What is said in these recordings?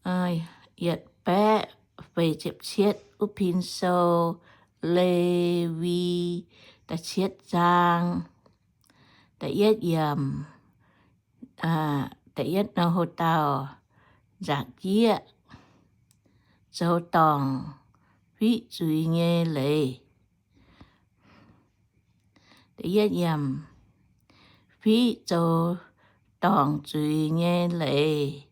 yietc baeqv feix ziepc cietv wuov pin sou, Lewi da'cietv zaang, da'yietv yiemc, da'yietv nor hlo dauh nzaangc jieqv, zoux dorngc fiqv zuiz nyei leiz. Da'yietv yiemc, fiqv zoux dorngc zuiz nyei leiz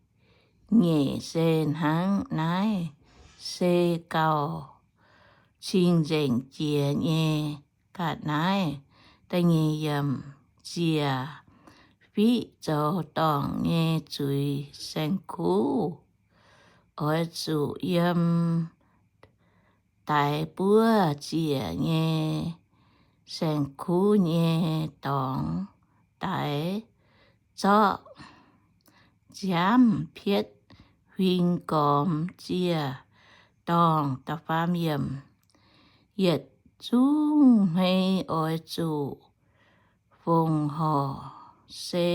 nyeic se hnangv naaiv, se gauh cing-nzengc jiex nyei ga'naaiv. Da'nyeic yiemc, ziec fiqv zoux dorngc nyei zuiz saeng-kuv. Oix zuqc yiem daix buov ziec nyei saeng-kuv nyei dorngx daix zorqv nziaamv pietv huing gormx ziec-dorngh. Da'faam yiemc, yietc zungv hmei oix zuqc fongc horc se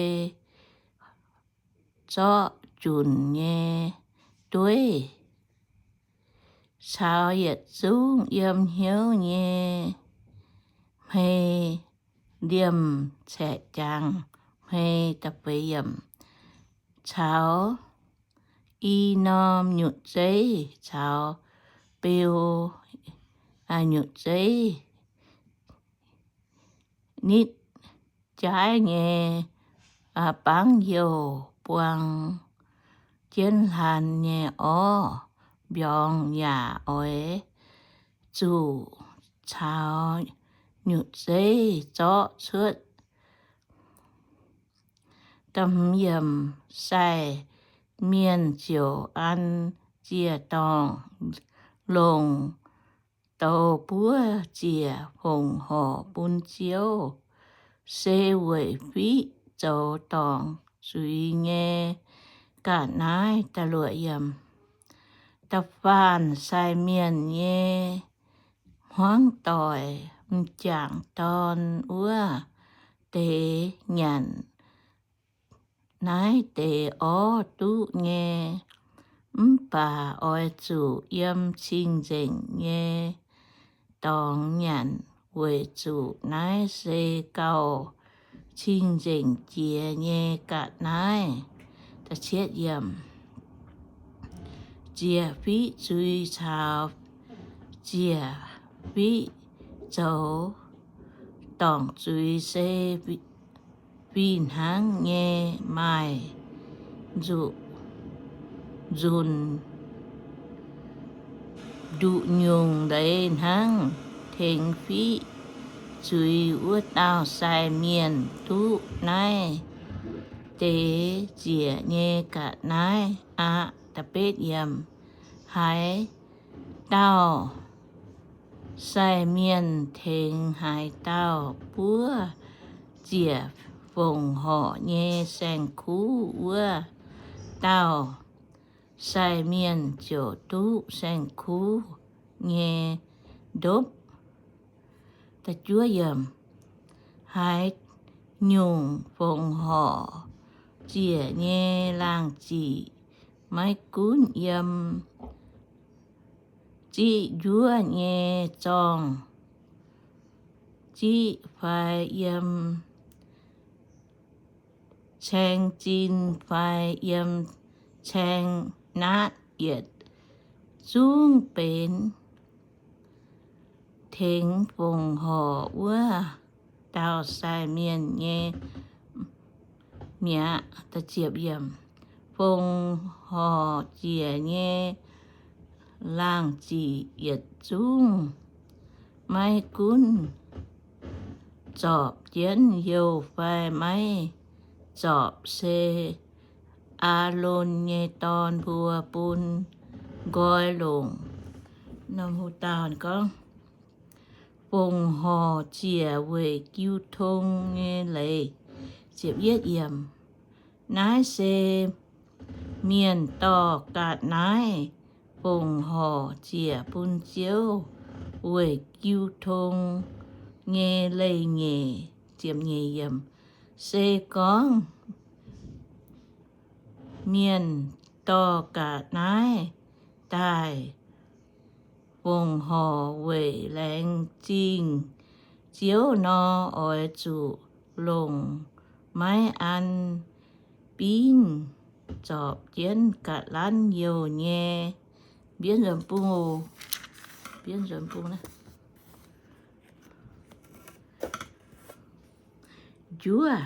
zorqv junc nyei dueiv, caux yietc zungv yiem hnyouv nyei hmei, liemh caeqv jangx hmei. Da'feix yiemc, caux i norm nyutc zeiv caux beu nyutc zeiv, nitv jaaiv nyei bangv youh buang jienv hlan nyei orv mbiorngz yaac oix zuqc caux nyutc zeiv zorqv cuotv. Da'hmz yiemc, sai mienh ziouc an ziec-dorngh longc douz buov ziec fongc horc bun Ziouv, se weic fiqv zoux dorngc zuiz nyei ga'naaiv. Da'luoqc yiemc, da'faanh sai mienh nyei hmuangv doic, m'jangc dorn wuov deix nyanc naaiv deix orv duqv nyei, mv baac oix zuqc yiem cing-nzengc nyei dorngx nyanc, weic zuqc naaiv se gauh cing-nzengc jiex nyei ga'naaiv. Ziec fiqv zuiz caux ziec fiqv zoux dorngc zuiz se fih hnangv nyei maaih nzuqc nzunc nduqc nyungc leiz hnangv. Tengx fiqv zuiz wuov dauh sai mienh duqv naaiv deix ziec nyei ga'naaiv aqv. Haaix dauh sai mienh tengx haaix dauh buov ziec fongc horc nyei saeng-kuv, wuov dauh sai mienh ziouc duqv saeng-kuv nyei ndopv. Haaix nyungc fongc horc ziec nyei laangh ziqc, maiv gunv yiem ziqv njuov nyei zorngh ziqv fai yiem caeng zinh fai yiem caeng naatv, yietc zungv benx tengx fongc horc wuov dauh sai mienh nyei mi'aqv. Fongc horc ziec nyei laangh ziqc yietc zungv maiv gunv zorpc jienv youh fai maiv zorpc, se Aalon nyei dorn mbuo bun nqoi longc. Norm hu dauh gorngv, fongc horc ziec weic jiu tong nyei leiz. Naaiv se mienh dorh ga'naaiv fongc horc ziec bun Ziouv weic jiu tong nyei leiz-nyeic. Se gorngv mienh dorh ga'naaiv daaih fongc horc weic laengz zingh Ziouv nor, oix zuqc longc maiv an bingv zorpc jienv ga'lanv youh nyei. Mbienv nzuonx bung, mbienv nzuonx bung, njuov.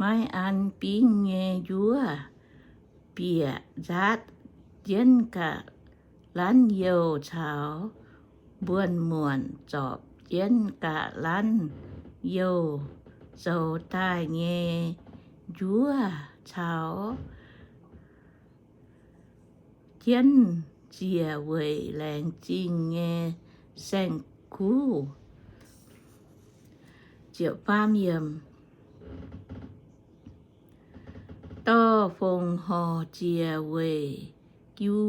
Maiv an bingv nyei njuov bieqc nzaatv jienv ga'lanv youh caux mbuonx muonc zorpc jienv ga'lanv youh zoux daaih nyei njuov caux jienv ziec weic laengz zingh nyei saeng-kuv. Dorh fongc horc ziec weic jiu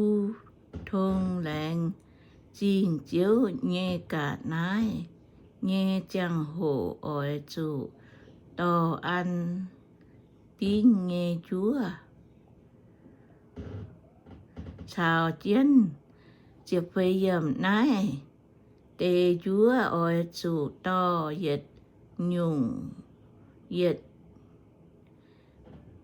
tong laengz zingh Ziouv nyei ga'naaiv nyei ziangh hoc oix zuqc dorh an bingv nyei njuov caux jienv. Naaiv deix njuov oix zuqc dorh yietc nyungc yietc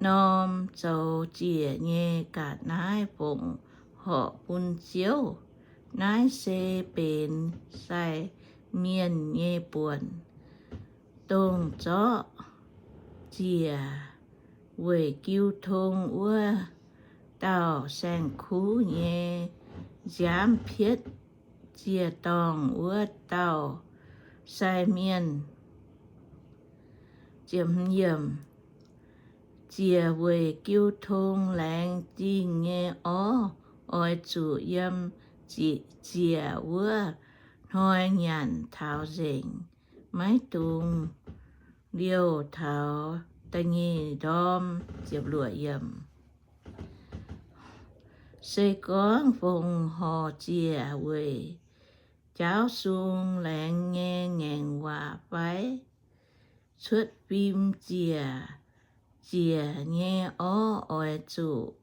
norm zoux ziec nyei ga'naaiv fongc horc bun Ziouv. Naaiv se benx sai mienh nyei buonc dongh zorqv ziec weic jiu tong wuov dauh saeng-kuv nyei nziaamv pietv ziec-dorngh wuov dauh sai mienh. Ziec weic jiu tong laengz zingh nyei orv oix zuqc yiem ziec wuov hnoi nyanc taux nzengc, maiv dungx liouh taux da'nyeic ndorm. Se gorngv fongc horc ziec weic jaauv sung laengz nyei ngaengc waac fai cuotv fim ziec, ziec nyei orv oix zuqc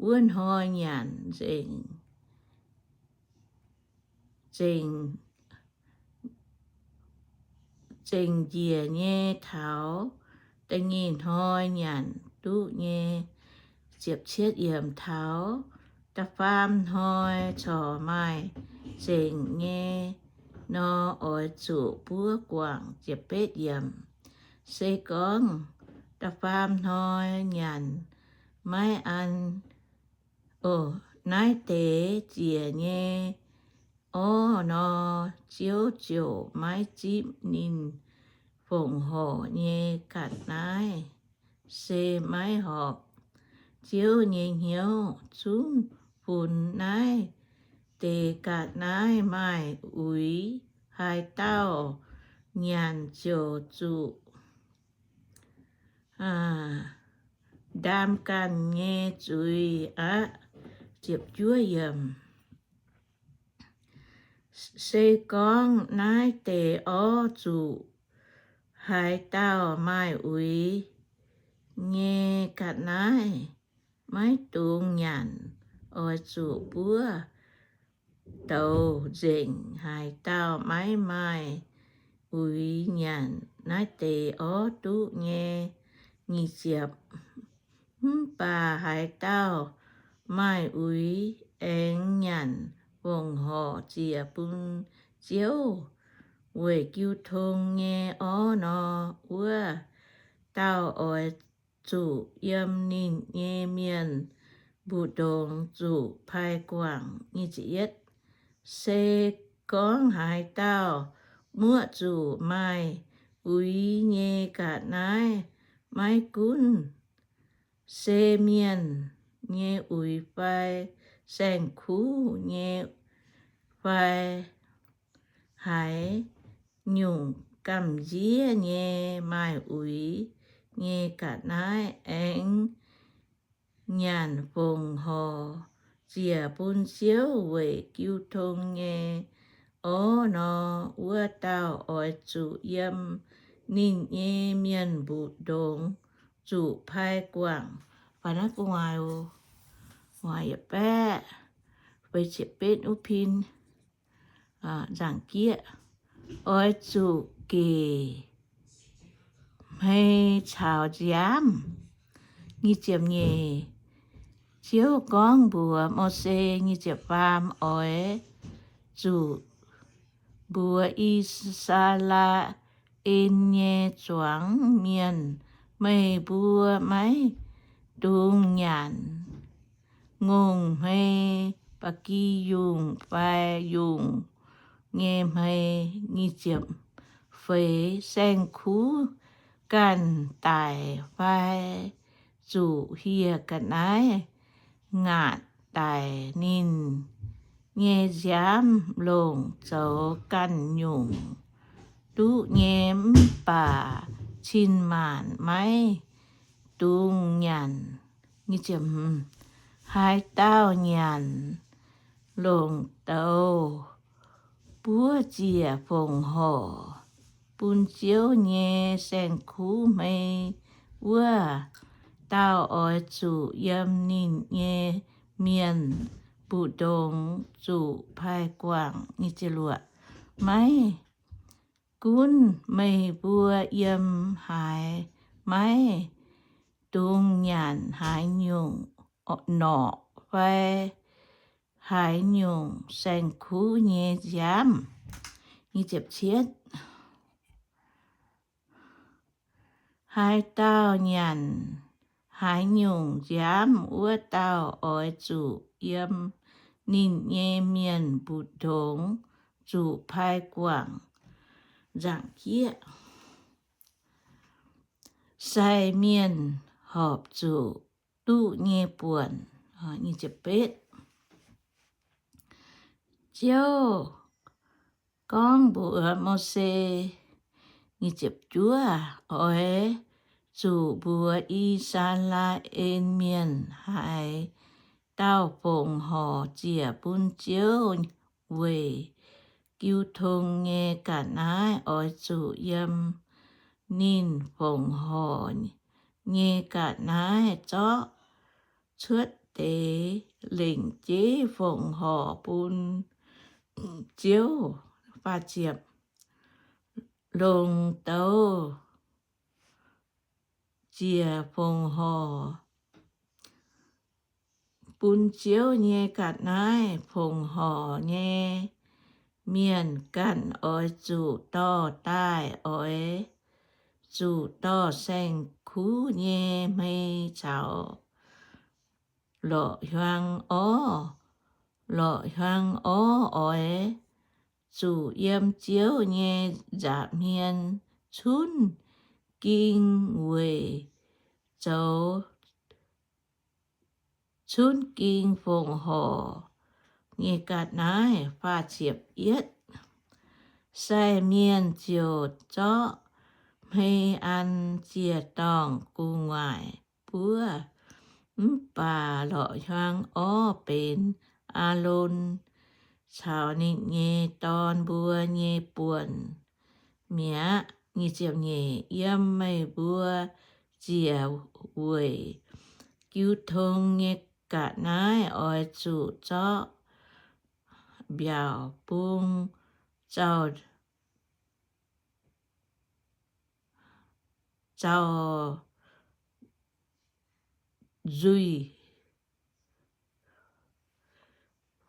wuov hnoi nyanc nzengc, zengc njiec nyei taux da'nyeic hnoi nyanc duqv nyei. Taux da'faam hnoi corc maaih zengc nyei nor, oix zuqc buov guangc. Se gorngv da'faam hnoi nyanc maiv an naaiv deix ziec nyei orv nor, Ziouv ziouc maiv zipv ninh fongc horc nyei ga'naaiv. Se maiv horpc Ziouv nyei hnyouv zungv funx naaiv deix ga'naaiv maaih uix, haaix dauh nyanc ziouc zuqc ndaam ganh nyei zuiz aqv. Se gorngv naaiv deix orv zuqc haaix dauh maaih uix nyei ga'naaiv, maiv dungx nyanc. Oix zuqc buov douz nzengc haaix dauh maiv maaih uix nyanc naaiv deix orv duqv nyei. Mv baac haaix dauh maaih uix aengx nyanc fongc horc ziec bun Ziouv weic jiu tong nyei orv nor, wuov dauh oix zuqc yiem ninh nyei mienh mbu'ndongx zuqc pai guangc. Se gorngv haaix dauh muoqv zuqc maaih uix nyei ga'naaiv, maiv gunv se mienh nyei uix fai saeng-kuv nyei fai haaix nyungc gamh nziev nyei maaih uix nyei ga'naaiv, aengx nyanc fongc horc ziec bun Ziouv weic jiu tong nyei orv nor, wuov dauh oix zuqc yiem ninh nyei mienh mbu'ndongx zuqc pai guangc. Fai naaiv gu'nguaaic, gu'nguaaic yietc baeqv feix ziepc betv wuov pin, nzaangc jieqv, oix zuqc gec hmei caux nziaamv. Nyic ziepc nyeic. Ziouv gorngv mbuox Mose, nyic ziepc faam, oix zuqc mbuox I^saa^laa^en nyei zuangx mienh, meih mbuo maiv dungx nyanc ngongh hmei, ba'gi yungh fai yungh nyei hmei. Nyic ziepc feix. Saeng-kuv ganh daic fai zuqc hieh ga'naaiv ngaatc daic, ninh nyei nziaamv longc zoux ganh nyungc duqv nyei, mv baac cin-maanc maiv dungx nyanc. Haaix dauh nyanc longc douz buov ziec fongc horc bun Ziouv nyei saeng-kuv hmei, wuov dauh oix zuqc yiem ninh nyei mienh mbu'ndongx zuqc pai guangc. Maiv gunv meih mbuo yiem haaix, maiv dungx nyanc haaix nyungc norqc fai haaix nyungc saeng-kuv nyei nziaamv. Haaix dauh nyanc haaix nyungc nziaamv, wuov dauh oix zuqc yiem ninh nyei mienh mbu'ndongx zuqc pai guangc. Nzaangc jieqv. Sai mienh horpc zuqc duqv nyei buonc. Ziouv gorngv mbuox Mose, oix zuqc mbuox I^saa^laa^en Mienh, haaix dauh fongc horc ziec bun Ziouv weic jiu tong nyei ga'naaiv, oix zuqc yiem ninh fongc horc nyei ga'naaiv zorqv cuotv deix lengc jeiv fongc horc bun Ziouv. Longc douz ziec fongc horc bun Ziouv nyei ga'naaiv. Fongc horc nyei mienh ganh oix zuqc dorh daaih, oix zuqc dorh saeng-kuv nyei hmei caux lorqc hiuang orv. Lorqc hiuang orv oix zuqc yiem Ziouv nyei nza'hmien cunv ging weic zoux cunv ging fongc horc nyei ga'naaiv. Sai mienh ziouc zorqv hmei an ziec-dorngh gu'nguaaic buov, mv baac lorqc hiuang orv benx Aalon caux ninh nyei dorn mbuo nyei buonc mi'aqv. Yiem meih mbuo ziec weic jiu tong nyei ga'naaiv oix zuqc zorqv mbiaauc bung zaux nzuih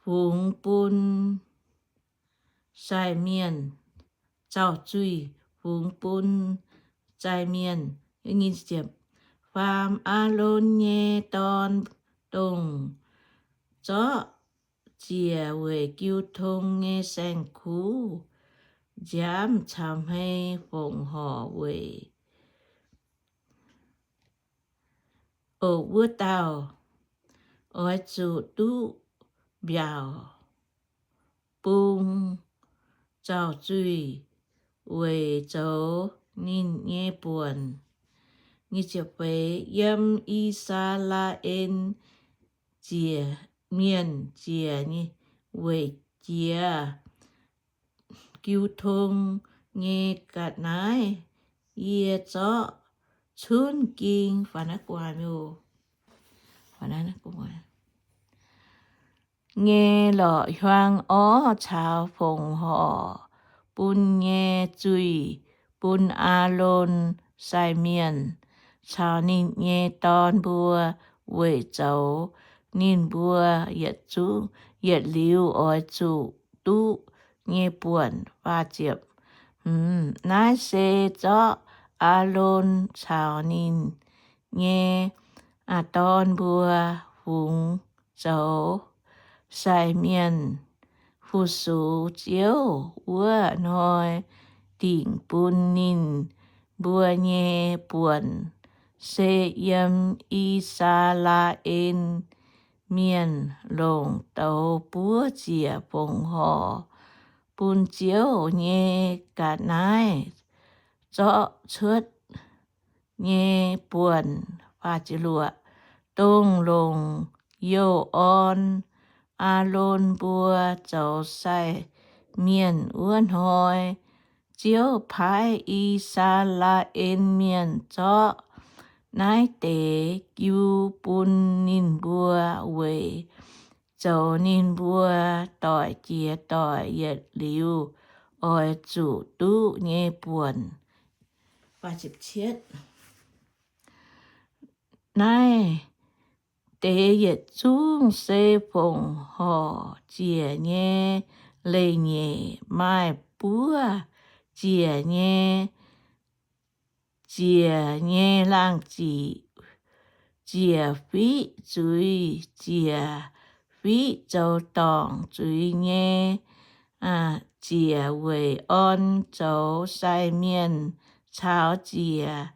fungx bun sai mienh, zaux nzuih fungx bun sai mienh. Faam Aalon nyei dorn, dongh zorqv ziec weic jiu tong nyei saeng-kuv nziaamv caux hmei fongc horc weic oc, wuov dauh oix zuqc duqv mbiaauc bung zaux nzuih weic zoux ninh nyei buonc. Yiem I^saa^laa^en ziec mienh ziec weic jiex jiu tong nyei ga'naaiv, yie zorqv cunv ging nyei lorqc hiuang orv caux fongc horc bun nyei zuih bun Aalon sai mienh caux ninh nyei dorn mbuo weic zoux ninh mbuo yietc zungv, yietc liuz oix zuqc duqv nyei buonc. Naaiv se zorqv Aalon caux ninh nyei dorn mbuo fungx zoux sai mienh fu-sux Ziouv wuov hnoi dingc bun ninh mbuo nyei buonc, se yiem I^saa^laa^en Mienh longc douz buov ziec fongc horc bun Ziouv nyei ga'naaiv zorqv cuotv nyei buonc. Dongh longc youh orn Aalon mbuo zoux sai mienh wuov hnoi, Ziouv paaiv I^saa^laa^en Mienh zorqv naaiv deix jiu bun ninh mbuo weic zoux ninh mbuo doic jiex doic yietc liuz oix zuqc duqv nyei buonc. Naaiv deix yietc zungv se fongc horc ziec nyei leiz-nyeic, maaih buov ziec nyei, ziec nyei laangh ziqc, ziec fiqv zuiz, ziec fiqv zoux dorngc zuiz nyei, ziec weic orn zoux sai mienh caux ziec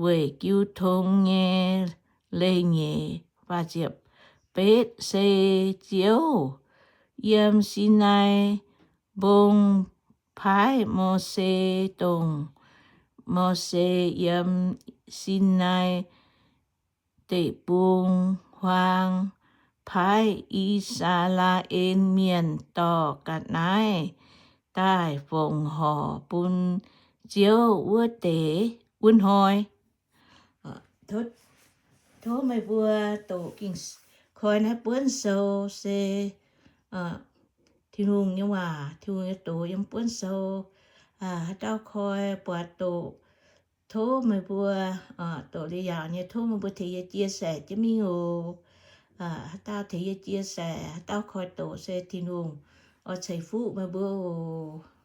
weic jiu tong nyei leiz-nyeic. Betv se Ziouv yiem Sinaai Mbong paaiv Mose, dongh Mose yiem Sinaai Deic-Bung-Huaang paaiv I^saa^laa^en Mienh dorh ga'naaiv daaih fongc horc bun Ziouv wuov deix wuov hnoi. Tov meih mbuo doqc ging, koi naaiv buonv sou se Tin-Hungh nyei waac, Tin-Hungh nyei doz yiem buonv sou. Haaix dauh koi buatc doqc, tov meih mbuo doqc liuz yaauc nyei, tov meih mbuo tengx yie chia sẻ jienv mingh oc. Haaix dauh tengx yie chia sẻ, haaix dauh koi doqc se Tin-Hungh oix ceix fuqv meih mbuo oc.